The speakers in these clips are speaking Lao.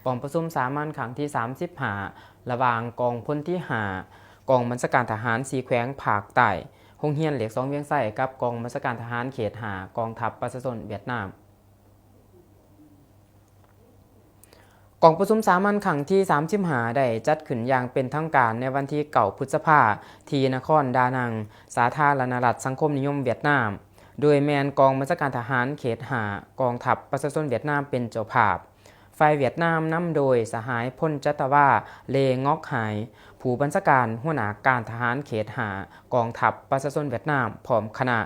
ກອງປະຊຸມສາມັນຄັ້ງທີສາມສິບຫ້າ ລະຫວ່າງກອງພົນທີຫ້າ ກອງບັນຊາການທະຫານສີ່ແຂວງພາກໃຕ້ ໂຮງຮຽນເລກສອງວຽງໄຊ ກັບກອງບັນຊາການທະຫານເຂດຫ້າ ກອງທັບປະຊາຊົນຫວຽດນາມ. ກອງປະຊຸມສາມັນຄັ້ງທີສາມສິບຫ້າ ໄດ້ຈັດຂຶ້ນຢ່າງເປັນທາງການໃນວັນທີເກົ້າ ພຶດສະພາ ທີ່ນະຄອນດານັງ, ສາທາລະນະລັດສັງຄົມນິຍົມຫວຽດນາມ, ໂດຍແມ່ນກອງບັນຊາການທະຫານເຂດຫ້າ ກອງທັບປະຊາຊົນຫວຽດນາມເປັນເຈົ້າພາບ. ຝ່າຍຫວຽດນາມນຳໂດຍສະຫາຍພົນຈັດຕະວາ ເລ ງອກຫາຍ ຜູ້ບັນຊາການຫົວໜ້າການທະຫານເຂດຫ້າ ກອງທັບປະຊາຊົນຫວຽດນາມ ພ້ອມຄະນະ.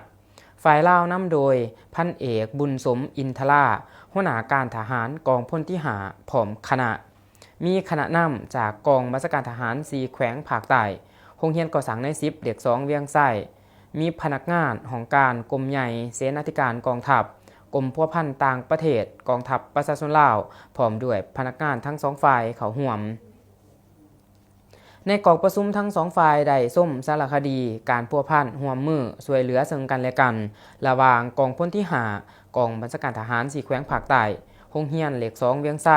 ຝ່າຍລາວນຳໂດຍພັນເອກ ບຸນສົມ ອິນທະລາ ຫົວໜ້າການທະຫານກອງພົນທີຫ້າ ພ້ອມຄະນະ. ມີຄະນະນຳຈາກກອງບັນຊາການທະຫານສີ່ແຂວງພາກໃຕ້, ໂຮງຮຽນກໍ່ສ້າງນາຍສິບ ເລກສອງວຽງໄຊ, ມີພະນັກງານຫ້ອງການກົມໃຫຍ່ເສນາທິການກອງທັບ, ກົມພົວພັນຕ່າງປະເທດ, ກອງທັບປະຊາຊົນລາວ ພ້ອມດ້ວຍພະນັກງານທັງສອງຝ່າຍເຂົ້າຮ່ວມ. ໃນກອງປະຊຸມທັງສອງຝ່າຍໄດ້ຊົມສາລະຄະດີການພົວພັນຮ່ວມມືຊ່ວຍເຫຼືອເຊິ່ງກັນແລະກັນ ລະຫວ່າງກອງພົນທີຫ້າ ກອງບັນຊາການທະຫານສີ່ແຂວງພາກໃຕ້ ໂຮງຮຽນເລກສອງວຽງໄຊ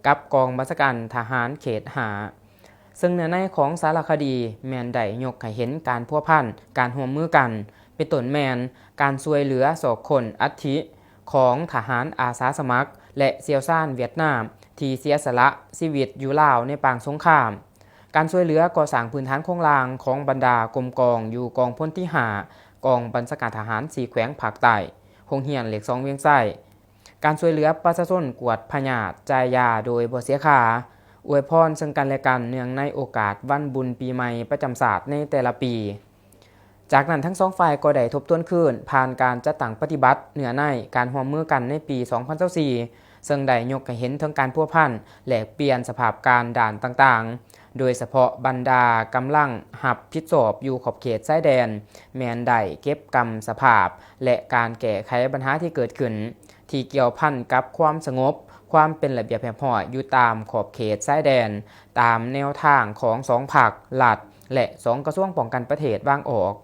ກັບກອງບັນຊາການທະຫານເຂດຫ້າ ເຊິ່ງເນື້ອໃນຂອງສາລະຄະດີແມ່ນໄດ້ຍົກໃຫ້ເຫັນການພົວພັນ, ການຮ່ວມມືກັນ, ເປັນຕົ້ນແມ່ນການຊ່ວຍເຫຼືອຊອກຄົ້ນອັດຖິ ຂອງທະຫານອາສາສະໝັກ ແລະ ຊ່ຽວຊານຫວຽດນາມ ທີ່ເສຍສະຫຼະຊີວິດຢູ່ລາວໃນປາງສົງຄາມ, ການຊ່ວຍເຫຼືອກໍ່ສ້າງພື້ນຖານໂຄງລ່າງຂອງບັນດາກົມກອງຢູ່ກອງພົນທີຫ້າ ກອງບັນຊາການທະຫານສີ່ແຂວງພາກໃຕ້ ໂຮງຮຽນເລກສອງວຽງໄຊ, ການຊ່ວຍເຫຼືອປະຊາຊົນກວດພະຍາດ, ຈ່າຍຢາໂດຍບໍ່ເສຍຄ່າ, ອວຍພອນເຊິ່ງກັນແລະກັນເນື່ອງໃນໂອກາດວັນບຸນປີໃໝ່ປະຈຳຊາດໃນແຕ່ລະປີ. ຈາກນັ້ນທັງສອງຝ່າຍກໍໄດ້ທົບທວນຄືນຜ່ານການຈັດຕັ້ງປະຕິບັດເນື້ອໃນການຮ່ວມມືກັນໃນປີສອງພັນຊາວສີ່ ເຊິ່ງໄດ້ຍົກໃຫ້ເຫັນເຖິງການພົວພັນແລກປ່ຽນສະພາບການດ້ານຕ່າງໆ, ໂດຍສະເພາະບັນດາກຳລັງຮັບຜິດຊອບຢູ່ຂອບເຂດຊາຍແດນ ແມ່ນໄດ້ເກັບກຳສະພາບ ແລະ ການແກ້ໄຂບັນຫາທີ່ເກີດຂຶ້ນ ທີ່ກ່ຽວພັນກັບຄວາມສະຫງົບ, ຄວາມເປັນລະບຽບຮຽບຮ້ອຍຢູ່ຕາມຂອບເຂດຊາຍແດນ ຕາມແນວທາງຂອງສອງພັກ, ລັດ ແລະ ສອງກະຊວງປ້ອງກັນປະເທດວາງອອກ.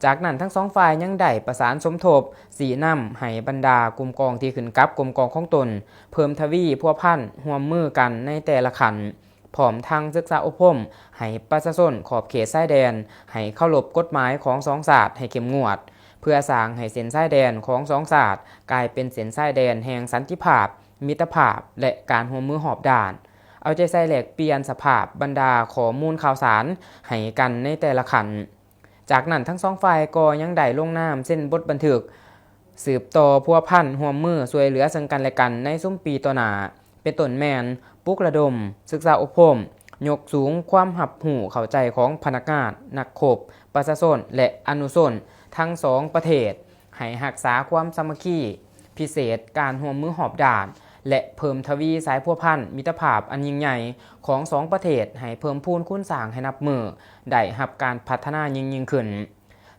ຈາກນັ້ນທັງສອງຝ່າຍຍັງໄດ້ປະສານສົມທົບ, ຊີ້ນຳໃຫ້ບັນດາກົມກອງທີ່ຂຶ້ນກັບກົມກອງຂອງຕົນ ເພີ່ມທະວີພົວພັນຮ່ວມມືກັນໃນແຕ່ລະຂັ້ນ, ພ້ອມທັງສຶກສາອົບຮົມໃຫ້ປະຊາຊົນຂອບເຂດຊາຍແດນໃຫ້ເຄົາລົບກົດໝາຍຂອງສອງຊາດໃຫ້ເຂັ້ມງວດ, ເພື່ອສ້າງໃຫ້ເສັ້ນຊາຍແດນຂອງສອງຊາດກາຍເປັນເສັ້ນຊາຍແດນແຫ່ງສັນຕິພາບ, ມິດຕະພາບ ແລະ ການຮ່ວມມືຮອບດ້ານ, ເອົາໃຈໃສ່ແລກປ່ຽນສະພາບບັນດາຂໍ້ມູນຂ່າວສານໃຫ້ກັນໃນແຕ່ລະຂັ້ນ. ຈາກນັ້ນທັງສອງຝ່າຍກໍຍັງໄດ້ລົງນາມເຊັນບົດບັນທຶກ ສືບຕໍ່ພົວພັນຮ່ວມມືຊ່ວຍເຫຼືອເຊິ່ງກັນແລະກັນໃນຊຸມປີຕໍ່ໜ້າ ເປັນຕົ້ນແມ່ນ ປຸກລະດົມ, ສຶກສາອົບຮົມ, ຍົກສູງຄວາມຮັບຮູ້ເຂົ້າໃຈຂອງພະນັກງານ, ນັກຄົບ, ປະຊາຊົນ ແລະ ອະນຸຊົນທັງສອງປະເທດ ໃຫ້ຮັກສາຄວາມສາມັກຄີພິເສດ, ການຮ່ວມມືຮອບດ້ານ ແລະ ເພີ່ມທະວີສາຍພົວພັນມິດຕະພາບອັນຍິ່ງໃຫຍ່ຂອງສອງປະເທດໃຫ້ເພີ່ມພູນຄູນສ້າງໃຫ້ນັບມື້ໄດ້ຮັບການພັດທະນາຍິ່ງໆຂຶ້ນ,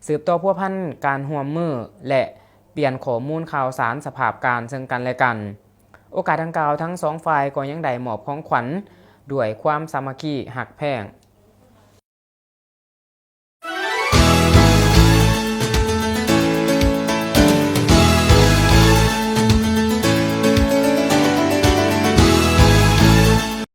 ສືບຕໍ່ພົວພັນການຮ່ວມມື ແລະ ປ່ຽນຂໍ້ມູນຂ່າວສານສະພາບການເຊິ່ງກັນແລະກັນ. ໂອກາດດັ່ງກ່າວ, ທັງສອງຝ່າຍກໍຍັງໄດ້ມອບຂອງຂວັນດ້ວຍຄວາມສາມັກຄີຮັກແພງ